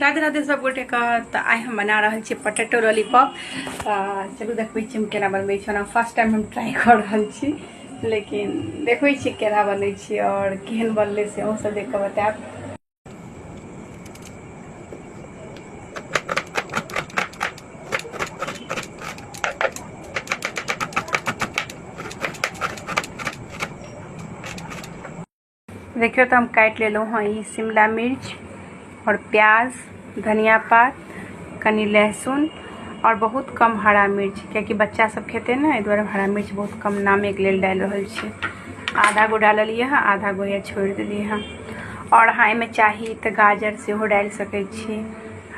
राधे राधे सब गोटे के। तऽ आइ हम बना रहल छी पोटैटो लॉलीपॉप। तऽ चलू देखबै छी हम केना बनबै छी। ओना फर्स्ट टाइम हम ट्राई कऽ रहल छी, लेकिन देखबै छी केना बनै छी आओर केहन बनलै से अहूँ सब देख कऽ बतायब। देखियौ तऽ हम काटि लेलहुँ हँ ई शिमला मिर्च आओर प्याज, धनिया पात, कनि लहसुन आओर बहुत कम हरा मिर्च, कियाकि बच्चा सब खेतै ने, एहि दुआरे हरा मिर्च बहुत कम नामेके लेल डालि रहल छी। आधा गो डाललियै हँ, आधा गो या छोड़ि देलियै हँ। आओर अहाँ एहिमे चाही तऽ गाजर सेहो डालि सकै छी,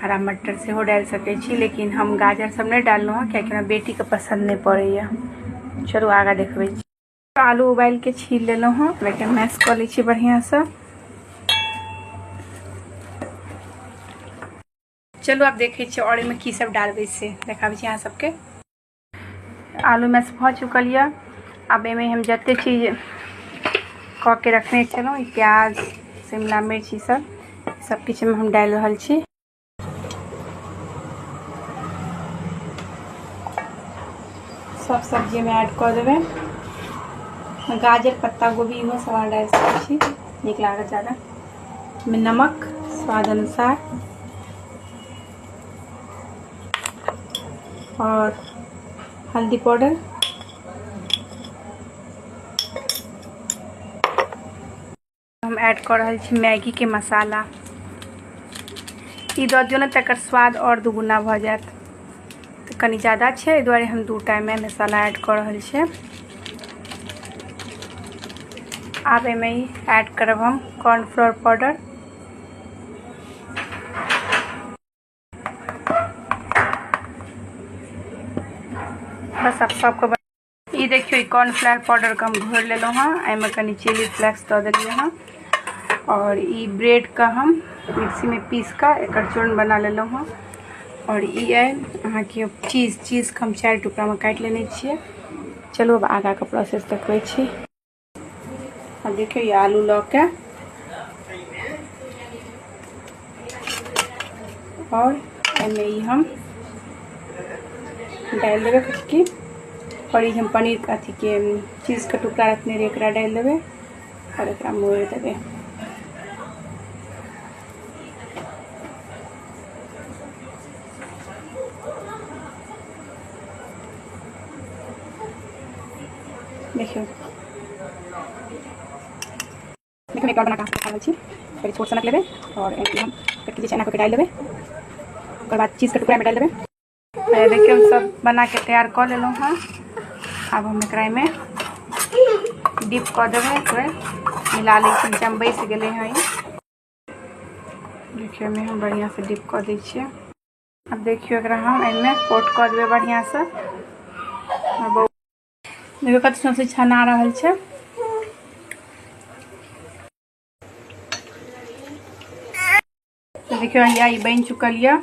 हरा मटर सेहो डालि सकै छी, लेकिन हम गाजर सब नहि डाललहुँ हँ कियाकि हमरा बेटीके पसन्द नहि पड़ैए। चलू आगाँ देखबै छी। आलू उबालि के छील लेलहुँ हँ, एकरा मैश कऽ लै छी बढ़िआँसँ। चलू आब देखै छियै आओर एहिमे की सब डालबै से देखाबै छी अहाँ सबके। आलू मैश भऽ चुकल यऽ। आब एहिमे हम जते चीज कऽ के रखने छलहुँ, ई प्याज, शिमला मिर्च, ई सब सब किछु हम डालि रहल छी। सब सब्जीमे ऐड कऽ देबै। गाजर, पत्ता गोभी इहो सब अहाँ डालि सकै छी, नीक लागत ज्यादा। एहिमे नमक स्वाद अनुसार आओर हल्दी पाउडर, हम ऐड कऽ रहल छी मैगीके मसाला। ई दऽ दियौ ने तऽ एकर स्वाद आओर दुगुना भऽ जायत। तऽ कनि ज्यादा छै, एहि दुआरे हम 2 टाइममे मसाला ऐड कऽ रहल छियै। आब एहिमे ई ऐड करब हम कॉर्नफ्लोर पाउडर। बस आब सबके ई देखियौ, ई कॉर्नफ्लावर पाउडर के हम घोरि लेलहुँ हँ। एहिमे कनि चिली फ्लेक्स दऽ देलियै हँ आओर ई ब्रेड के हम मिक्सीमे पीस कऽ एकर चूर्ण बना लेलहुँ हँ। आओर ई अइ अहाँके चीज, चीजके हम 4 टुकड़ामे काटि लेने छियै। चलू आब आगाँके प्रोसेस देखबै छी। आब देखियौ, ई आलू लऽ के आओर एहिमे ई हम डालि देबै कचकी। आओर ई हम पनीर अथीके चीजके टुकड़ा रखने रहियै, एकरा डालि देबै आओर एकरा मोड़ि देबै। देखियौ, देखियौ, एक और बना कऽ देखा रहल छी। पहिले छोट सनक लेबै आओर हम कटकी जे छै एना कऽ के डालि देबै, ओकर बाद चीजके टुकड़ामे डालि देबै। देखियौ, हम सब बना के तैयार कऽ लेलहुँ हँ। आब हम एकरा एहिमे डिप कऽ देबै, एक बेर मिला लै छी। नीचाँमे बैस गेलै हँ ई। देखियौ, एहिमे हम बढ़िआँसँ डिप कऽ दै छियै। आब देखियौ, एकरा हम एहिमे कोट कऽ देबै बढ़िआँसँ। देखियौ, कते सुन्दर से छना रहल छै। तऽ देखियौ, हैया ई बनि चुकल यऽ।